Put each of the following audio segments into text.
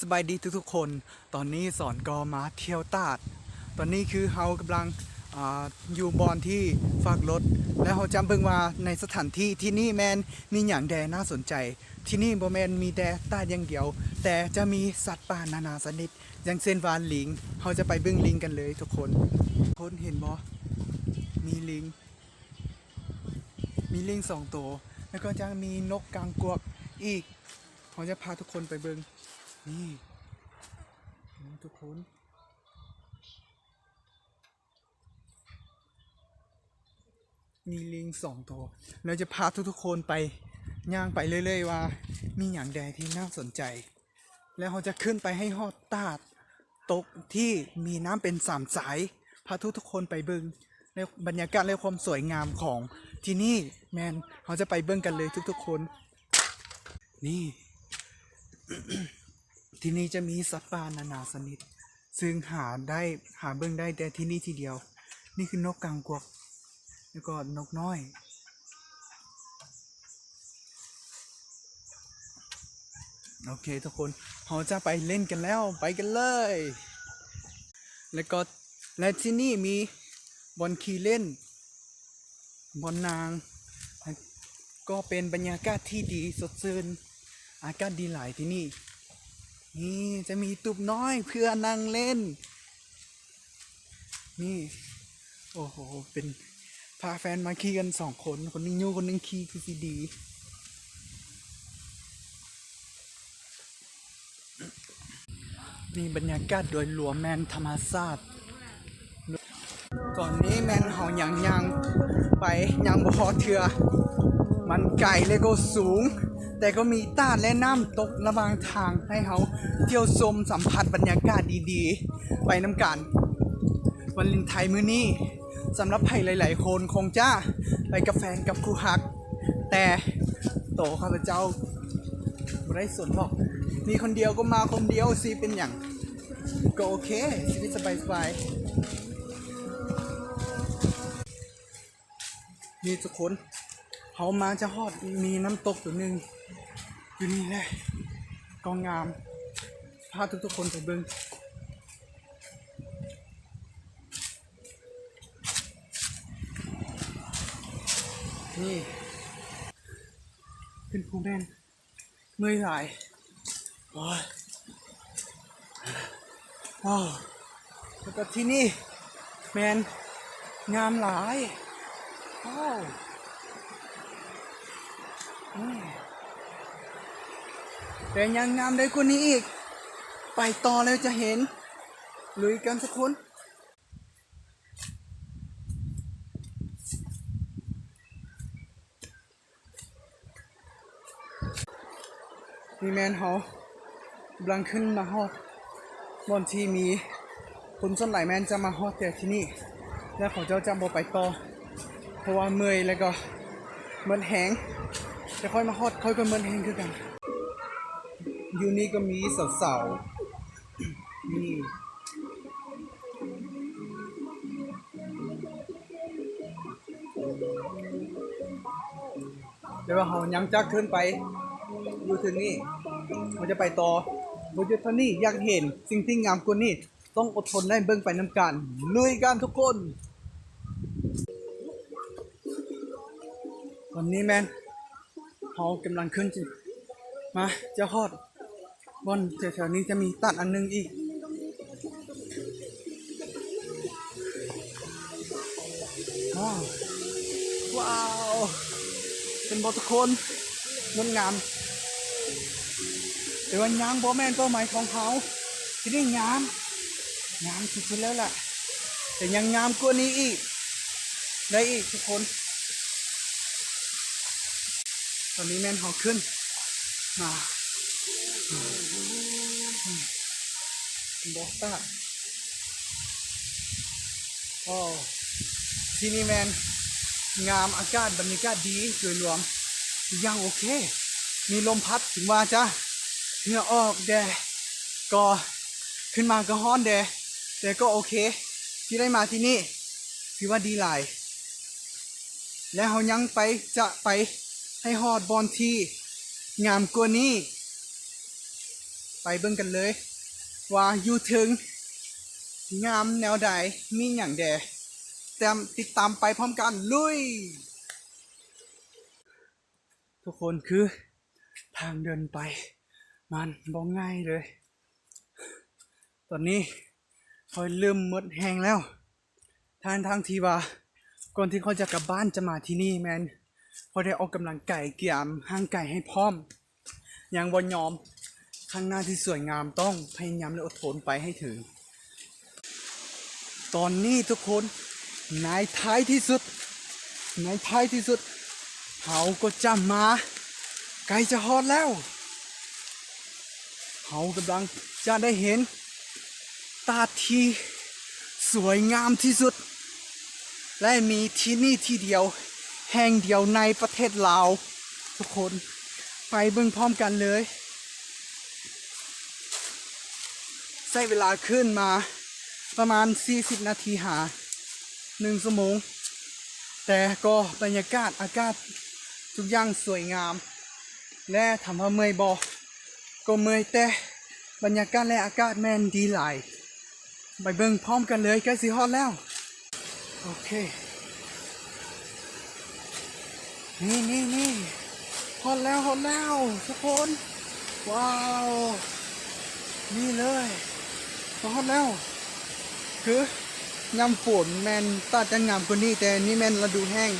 ສະບາຍດີທຸກໆຄົນ, ຕອນນີ້ສອນກໍມາທ່ຽວຕາດ. ຕອນນີ້ຄືເຮົາກຳລັງ ອ່າ ຢູ່ບ່ອນທີ່ຝາກລົດ ແລະ ເຮົາຈະເບິ່ງວ່າໃນສະຖານທີ່ທີ່ນີ້ແມ່ນມີຫຍັງແດ່ໜ້າສົນໃຈ. ທີ່ນີ້ບໍ່ແມ່ນມີແຕ່ຕາດຢ່າງດຽວ, ແຕ່ຈະມີສັດປ່ານານາຊະນິດ ຢ່າງເຊັ່ນວ່າລິງ. ເຮົາຈະໄປເບິ່ງລິງກັນເລີຍທຸກຄົນ. ຄົນເຫັນບໍ່? ມີລິງ. ມີລິງສອງໂຕ ແລ້ວກໍຍັງມີນົກກາງກວກອີກ. ເຮົາຈະພາທຸກຄົນໄປເບິ່ງ. ນີ້ ເຫັນບໍ່ທຸກຄົນ? ມີລິງສອງໂຕ. ແລ້ວຈະພາທຸກໆຄົນໄປ ຍ່າງໄປເລື້ອຍໆວ່າມີຫຍັງແດ່ທີ່ໜ້າສົນໃຈ. ແລ້ວເຮົາຈະຂຶ້ນໄປໃຫ້ຮອດຕາດຕົກທີ່ມີນ້ຳເປັນສາມສາຍ, ພາທຸກໆຄົນໄປເບິ່ງໃນບັນຍາກາດ ແລະ ຄວາມສວຍງາມຂອງທີ່ນີ້. ແມ່ນ ເຮົາຈະໄປເບິ່ງກັນເລີຍທຸກໆຄົນ. ນີ້ ທີ່ນີ້ຈະມີສັດປ່ານານາຊະນິດ ຊຶ່ງຫາໄດ້ ຫາເບິ່ງໄດ້ແຕ່ທີ່ນີ້ທີ່ດຽວ. ນີ້ຄືນົກກາງກວກ ແລ້ວກໍນົກນ້ອຍ. ໂອເຄທຸກຄົນ, ເຮົາຈະໄປຫຼິ້ນກັນແລ້ວ, ໄປກັນເລີຍ. ແລ້ວກໍ ແລະ ທີ່ນີ້ມີບ່ອນຂີ່ຫຼິ້ນ, ບ່ອນນັ່ງ, ກໍເປັນບັນຍາກາດທີ່ດີສົດຊື່ນ, ອາກາດດີຫຼາຍທີ່ນີ້. ນີ້ຈະມີຕູບນ້ອຍເພື່ອນັ່ງຫຼິ້ນ. ນີ້ ໂອ້ໂຫ ເປັນ ພາແຟນມາຂີ່ກັນສອງຄົນ, ຄົນໜຶ່ງຍູ້ ຄົນໜຶ່ງຂີ່ ຄືຊິດີ. ນີ້ບັນຍາກາດໂດຍລວມແມ່ນທຳມະຊາດ. ຕອນນີ້ແມ່ນເຮົາຍັງຍ່າງໄປ ຍັງບໍ່ຮອດເທື່ອ, ມັນໄກ ແລະ ກໍສູງ, ແຕ່ກໍມີຕາດ ແລະ ນ້ຳຕົກລະຫວ່າງທາງໃຫ້ເຮົາທ່ຽວຊົມສຳຜັດບັນຍາກາດດີໆໄປນຳກັນ. ວາເລັນໄທມື້ນີ້ ສຳລັບໃຜຫຼາຍໆຄົນຄົງຈະໄປກັບແຟນ ກັບຄູ່ຮັກ, ແຕ່ໂຕຂ້າພະເຈົ້າບໍ່ໄດ້ສົນດອກ, ມີຄົນດຽວກໍມາຄົນດຽວ ຊິເປັນຫຍັງ ກໍໂອເຄ, ຊີວິດສະບາຍໆ. ນີ້ທຸກຄົນ, ເຮົາມາຈະຮອດ ມີນ້ຳຕົກຕົວໜຶ່ງຢູ່ນີ້ແຫຼະ, ກໍງາມ, ພາທຸກໆຄົນໄປເບິ່ງ. ນີ້ ຂຶ້ນພູແມ່ນເມື່ອຍຫຼາຍ. ໂອ້ຍ ໂອ້ ແລ້ວກໍທີ່ນີ້ແມ່ນງາມຫຼາຍ. ວ້າວ ອືມ ແຕ່ຍັງງາມໄດ້ກວ່ານີ້ອີກ. ໄປຕໍ່ແລ້ວຈະເຫັນ. ລຸຍກັນທຸກຄົນ. ນີ້ແມ່ນເຮົາກຳລັງຂຶ້ນມາຮອດບ່ອນທີ່ມີ ຄົນສ່ວນຫຼາຍແມ່ນຈະມາຮອດແຕ່ທີ່ນີ້ ແລະ ເຂົາເຈົ້າຈະບໍ່ໄປຕໍ່ ເພາະວ່າເມື່ອຍ ແລ້ວກໍໝົດແຮງ. ແຕ່ຂ້ອຍມາຮອດ ຂ້ອຍກໍໝົດແຮງຄືກັນ. ຢູ່ນີ້ກໍມີສາວໆ ນີ້ ແຕ່ວ່າເຮົາຍັງຈະຂຶ້ນໄປຢູ່ເທິງນີ້ ເຮົາຈະໄປຕໍ່ ບໍ່ຢຸດເທົ່ານີ້. ຢາກເຫັນສິ່ງທີ່ງາມກວ່ານີ້ ຕ້ອງອົດທົນ ແລະ ເບິ່ງໄປນຳກັນ. ລຸຍກັນທຸກຄົນ. ຕອນນີ້ແມ່ນເຮົາກຳລັງຂຶ້ນ ຈະມາ ຈະຮອດ ບ່ອນແຖວໆນີ້ຈະມີຕາດອັນໜຶ່ງອີກ. ວ້າວ ວ້າວ ເຫັນບໍ່ທຸກຄົນ? ງົດງາມ. ແຕ່ວ່າຍັງບໍ່ແມ່ນເປົ້າໝາຍຂອງເຮົາ. ທີ່ນີ້ງາມ ງາມທີ່ສຸດແລ້ວລະ ແຕ່ຍັງງາມກວ່ານີ້ອີກ ໄດ້ອີກທຸກຄົນ. ຕອນນີ້ແມ່ນເຮົາຂຶ້ນມາ ບໍ່ຕາດ. ໂອ້ ທີ່ນີ້ແມ່ນງາມ ອາກາດບັນຍາກາດດີ ໂດຍລວມທຸກຢ່າງໂອເຄ ມີລົມພັດ ເຖິງວ່າຈະເຫື່ອອອກແດ່ ກໍຂຶ້ນມາກໍຮ້ອນແດ່ ແຕ່ກໍໂອເຄ ທີ່ໄດ້ມາທີ່ນີ້ ຖືວ່າດີຫຼາຍ. ແລະ ເຮົາຍັງໄປ ຈະໄປໃຫ້ຮອດບ່ອນທີ່ງາມກວ່ານີ້. ໄປເບິ່ງກັນເລີຍວ່າຢູ່ເທິງງາມແນວໃດ ມີຫຍັງແດ່. ແຕ່ ຕິດຕາມໄປພ້ອມກັນ ລຸຍ! ທຸກຄົນ ຄືທາງເດີນໄປມັນບໍ່ງ່າຍເລີຍ. ຕອນນີ້ຂ້ອຍເລີ່ມໝົດແຮງແລ້ວ ທັງໆທີ່ວ່າກ່ອນທີ່ຂ້ອຍຈະກັບບ້ານຈະມາທີ່ນີ້ ແມ່ນຂ້ອຍໄດ້ອອກກຳລັງກາຍ ກຽມຮ່າງກາຍໃຫ້ພ້ອມ. ຍັງບໍ່ຍອມ, ຂ້າງໜ້າທີ່ສວຍງາມຕ້ອງພະຍາຍາມ ແລະ ອົດທົນໄປໃຫ້ເຖິງ. ຕອນນີ້ທຸກຄົນ ໃນທ້າຍທີ່ສຸດ ໃນທ້າຍທີ່ສຸດ ເຮົາກໍຈະມາ ໃກ້ຈະຮອດແລ້ວ. ເຮົາກຳລັງຈະໄດ້ເຫັນຕາດທີ່ສວຍງາມທີ່ສຸດ ແລະ ມີທີ່ນີ້ທີ່ດຽວ ແຫ່ງດຽວໃນປະເທດລາວ. ທຸກຄົນໄປເບິ່ງພ້ອມກັນເລີຍ. ໃຊ້ເວລາຂຶ້ນມາປະມານສີ່ສິບນາທີຫາໜຶ່ງຊົ່ວໂມງ, ແຕ່ກໍບັນຍາກາດ ອາກາດ ທຸກຢ່າງສວຍງາມ ແລະ ຖາມວ່າເມື່ອຍບໍ່? ກໍເມື່ອຍ, ແຕ່ບັນຍາກາດ ແລະ ອາກາດແມ່ນດີຫຼາຍ. ໄປເບິ່ງພ້ອມກັນເລີຍ, ໃກ້ຊິຮອດແລ້ວ. ໂອເຄ ນີ້ ນີ້ ນີ້ ຮອດແລ້ວ ຮອດແລ້ວທຸກຄົນ. ວ້າວ ນີ້ເລີຍ ຮອດແລ້ວ. ຄືຍາມຝົນແມ່ນຕາດຈະງາມກວ່ານີ້, ແຕ່ນີ້ແມ່ນລະດູແຫ້ງ.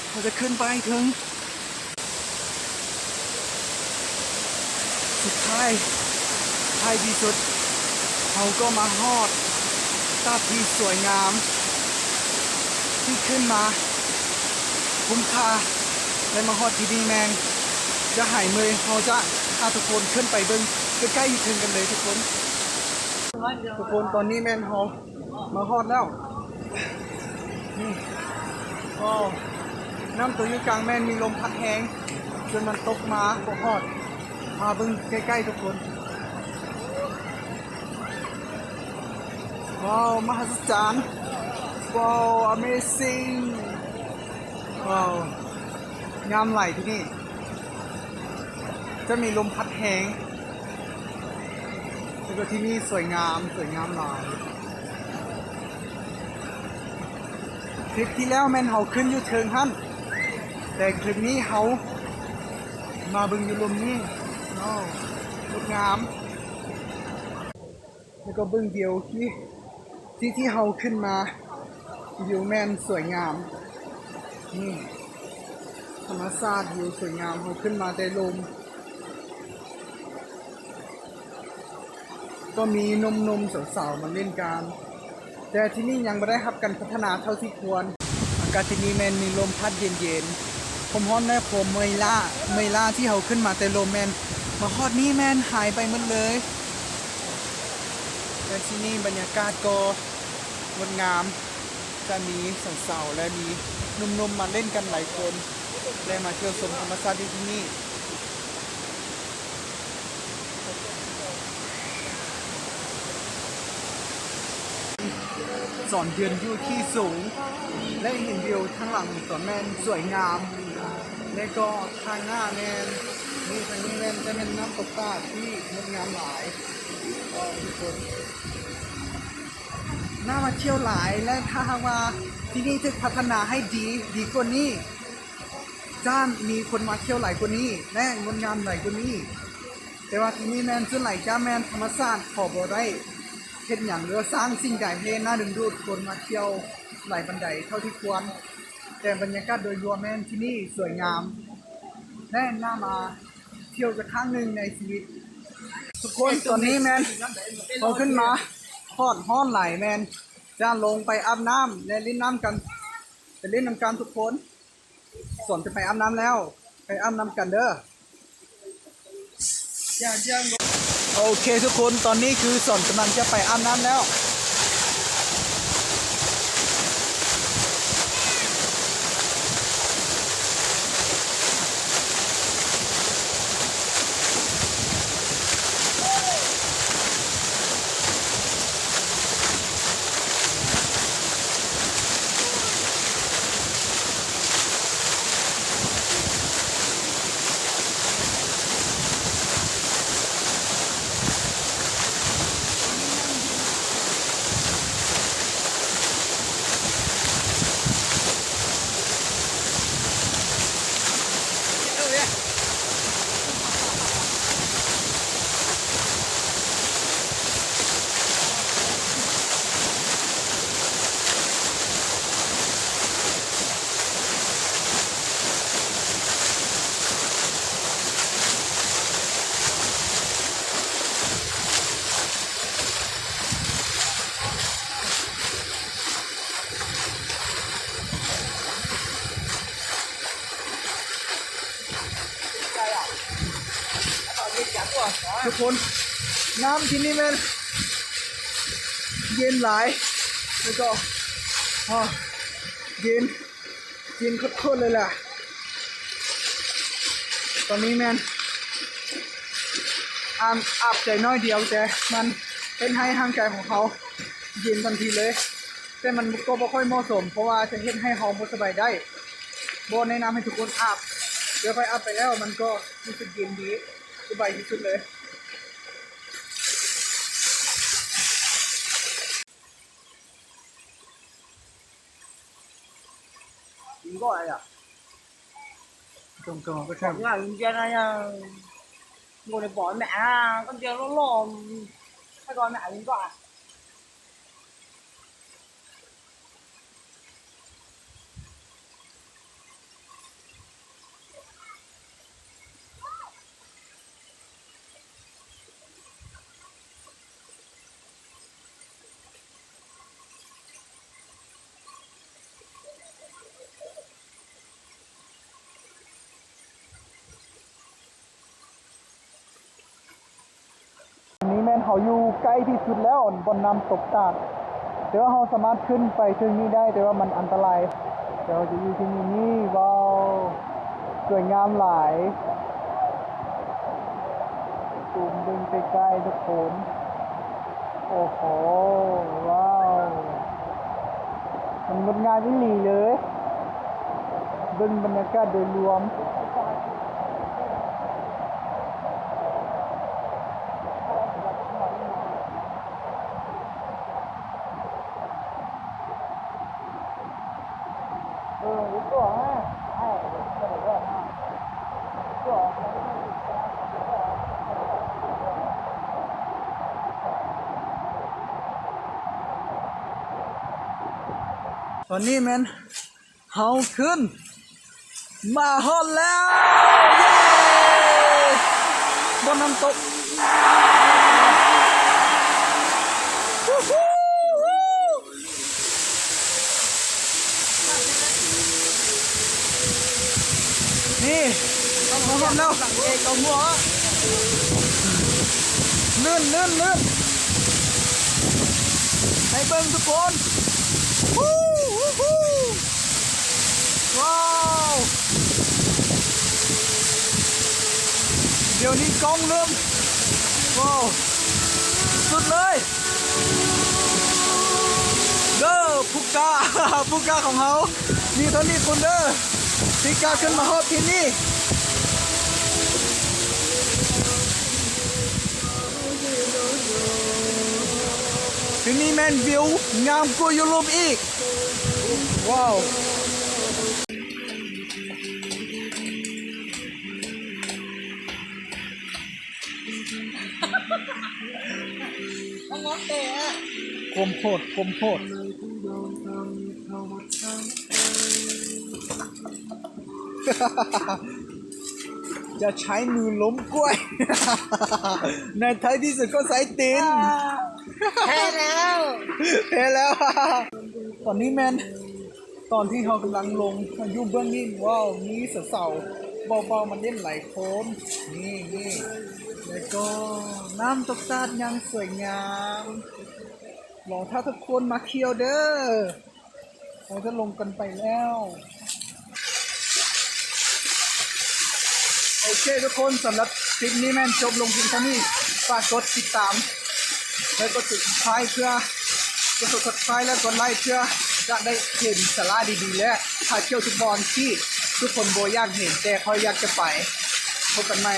ເຮົາຈະຂຶ້ນໄປເຖິງ ສຸດທ້າຍ ທ້າຍທີ່ສຸດ ເຮົາກໍມາຮອດຕາດທີ່ສວຍງາມ ທີ່ຂຶ້ນມາຄຸ້ມຄ່າ ແລະ ມາຮອດທີ່ນີ້ແມ່ນຈະຫາຍເມື່ອຍ. ເຮົາຈະພາທຸກຄົນຂຶ້ນໄປເບິ່ງໃກ້ໆຢູ່ເທິງກັນເລີຍທຸກຄົນ. ທຸກຄົນ ຕອນນີ້ແມ່ນເຮົາມາຮອດແລ້ວ. ນີ້ ໂອ້ ນ້ຳຕົວຢູ່ກາງແມ່ນມີລົມພັດແຮງ ຈົນມັນຕົກມາບໍ່ຮອດ. ພາເບິ່ງໃກ້ໆທຸກຄົນ. ວ້າວ ມະຫັດສະຈັນ. ວ້າວ ອາເມຊິງ. ວ້າວ ງາມຫຼາຍທີ່ນີ້ ຈະມີລົມພັດແຮງ ແລ້ວກໍທີ່ນີ້ສວຍງາມ ສວຍງາມຫຼາຍ. ຄລິບທີ່ແລ້ວແມ່ນເຮົາຂຶ້ນຢູ່ເທິງຫັ້ນ, ແຕ່ຄລິບນີ້ເຮົາມາເບິ່ງຢູ່ລຸ່ມນີ້. ໂອ້ ງົດງາມ. ແລ້ວກໍເບິ່ງວິວທີ່ ທີ່ ທີ່ເຮົາຂຶ້ນມາ ວິວແມ່ນສວຍງາມ. ນີ້ ທຳມະຊາດ ວິວສວຍງາມ. ເຮົາຂຶ້ນມາແຕ່ລຸ່ມ ກໍມີໜຸ່ມໆ ສາວໆ ມາຫຼິ້ນກັນ. ແຕ່ທີ່ນີ້ຍັງບໍ່ໄດ້ຮັບການພັດທະນາເທົ່າທີ່ຄວນ. ອາກາດທີ່ນີ້ແມ່ນມີລົມພັດເຢັນໆ, ຄວາມຮ້ອນ ແລະ ຄວາມເມື່ອຍລ້າ ເມື່ອຍລ້າທີ່ເຮົາຂຶ້ນມາແຕ່ລຸ່ມແມ່ນມາຮອດນີ້ແມ່ນຫາຍໄປໝົດເລີຍ. ແລະ ທີ່ນີ້ບັນຍາກາດກໍງົດງາມ, ຈະມີສາວໆ ແລະ ມີໜຸ່ມໆ ມາຫຼິ້ນກັນຫຼາຍຄົນ ແລະ ມາທ່ຽວຊົມທຳມະຊາດຢູ່ທີ່ນີ້. ສອນຢືນຢູ່ທີ່ສູງ ແລະ ເຫັນວິວທາງຫຼັງສອນແມ່ນສວຍງາມ ແລະ ກໍທາງໜ້າແມ່ນ ນີ້ ທາງນີ້ແມ່ນ ຈະແມ່ນນ້ຳຕົກຕາດທີ່ງົດງາມຫຼາຍ. ທຸກຄົນ ໜ້າມາທ່ຽວຫຼາຍ ແລະ ຖ້າຫາກວ່າທີ່ນີ້ຖືກພັດທະນາໃຫ້ດີ ດີກວ່ານີ້ ຈະມີຄົນມາທ່ຽວຫຼາຍກວ່ານີ້ ແລະ ງົດງາມຫຼາຍກວ່ານີ້. ແຕ່ວ່າທີ່ນີ້ແມ່ນສ່ວນຫຼາຍຈະແມ່ນທຳມະຊາດ ເຂົາບໍ່ໄດ້ເຮັດຫຍັງ ຫຼືວ່າສ້າງສິ່ງໃດໃຫ້ໜ້າດຶງດູດຄົນມາທ່ຽວຫຼາຍປານໃດເທົ່າທີ່ຄວນ, ແຕ່ບັນຍາກາດໂດຍລວມແມ່ນທີ່ນີ້ສວຍງາມ ແລະ ໜ້າມາທ່ຽວຈັກຄັ້ງໜຶ່ງໃນຊີວິດ. ທຸກຄົນ ຕອນນີ້ແມ່ນເຮົາຂຶ້ນມາຮອດ ຮ້ອນຫຼາຍ ແມ່ນຈະລົງໄປອາບນ້ຳ ແລະ ຫຼິ້ນນ້ຳກັນ. ໄປຫຼິ້ນນຳກັນທຸກຄົນ. ສອນຈະໄປອາບນ້ຳແລ້ວ ໄປອາບນ້ຳກັນເດີ້. ໂອເຄທຸກຄົນ ຕອນນີ້ຄືສອນກຳລັງຈະໄປອາບນ້ຳແລ້ວ. ທຸກຄົນ ນ້ຳທີ່ນີ້ແມ່ນເຢັນຫຼາຍ ແລ້ວກໍ ອາ ເຢັນ ເຢັນໂຄດໆເລີຍແຫຼະ. ຕອນນີ້ແມ່ນ ອາ ອາບໃຈໜ້ອຍດຽວ ແຕ່ມັນເຮັດໃຫ້ຮ່າງກາຍຂອງເຮົາເຢັນທັນທີເລີຍ. ແຕ່ມັນກໍບໍ່ຄ່ອຍເໝາະສົມ ເພາະວ່າຈະເຮັດໃຫ້ເຮົາບໍ່ສະບາຍໄດ້. ບໍ່ແນະນຳໃຫ້ທຸກຄົນອາບ. ແຕ່ຂ້ອຍອາບໄປແລ້ວ ມັນກໍຮູ້ສຶກເຢັນດີ ສະບາຍທີ່ສຸດເລີຍ. ອັນນີ້ແມ່ນເຮົາຢູ່ໃກ້ທີ່ສຸດແລ້ວ ບ່ອນນ້ຳຕົກຕາດ ແຕ່ວ່າເຮົາສາມາດຂຶ້ນໄປເທິງນີ້ໄດ້ ແຕ່ວ່າມັນອັນຕະລາຍ. ແຕ່ເຮົາຈະຢູ່ທີ່ນີ້ ນີ້ ວ້າວ ສວຍງາມຫຼາຍ. ຊູມເບິ່ງໃກ້ໆ ທຸກຄົນ. ໂອ້ໂຫ ວ້າວ ມັນງົດງາມອີ່ຫຼີເລີຍ. ເບິ່ງບັນຍາກາດໂດຍລວມ. ຕອນນີ້ແມ່ນເຮົາຂຶ້ນມາຮອດແລ້ວ ເຢ້ ບ່ອນນ້ຳຕົກ. ນີ້ ເຮົາຮອດແລ້ວ ລື່ນໆໆ ໃຫ້ເບິ່ງທຸກຄົນ. ວ້າວ ດຽວນີ້ກ້ອງເລີ່ມ ວ້າວ ສຸດເລີຍ. ເດີ ຜູ້ກ້າ ຜູ້ກ້າຂອງເຮົາ ມີເທົ່ານີ້ຄົນເດີ ທີ່ກ້າຂຶ້ນມາຮອດທີ່ນີ້. ທີ່ນີ້ແມ່ນວິວງາມກວ່າຢູໂຣບອີກ. ວ້າວ. ຄວາມໂພດ ຄວາມໂພດ ຈະໃຊ້ມືລົ້ມກ້ວຍ ໃນທ້າຍທີ່ສຸດກໍໃຊ້ຕີນ. ແພ້ແລ້ວ ແພ້ແລ້ວ. ຕອນນີ້ແມ່ນ ຕອນທີ່ເຮົາກຳລັງລົງ ຢູ່ເບື້ອງນີ້ ວ້າວ ມີສາວໆ ເບົາໆ ມາຫຼິ້ນຫຼາຍຄົນ ນີ້ ນີ້ ແລ້ວກໍນ້ຳຕົກຕາດຢ່າງສວຍງາມ. ລໍຖ້າທຸກຄົນມາທ່ຽວເດີ ເຮົາຈະລົງກັນໄປແລ້ວ. ໂອເຄທຸກຄົນ ສຳລັບຄລິບນີ້ແມ່ນຈົບລົງພຽງເທົ່ານີ້. ຝາກກົດຕິດຕາມ ແລະ ກົດ Subscribe ເພື່ອ ກົດ Subscribe ແລະ ກົດໄລ ເພື່ອຈະໄດ້ເຫັນສາລະດີໆ ແລະ ພາທ່ຽວທຸກບ່ອນທີ່ທຸກຄົນບໍ່ຢາກເຫັນ ແຕ່ຂ້ອຍຢາກຈະໄປ. ພົບກັນໃໝ່.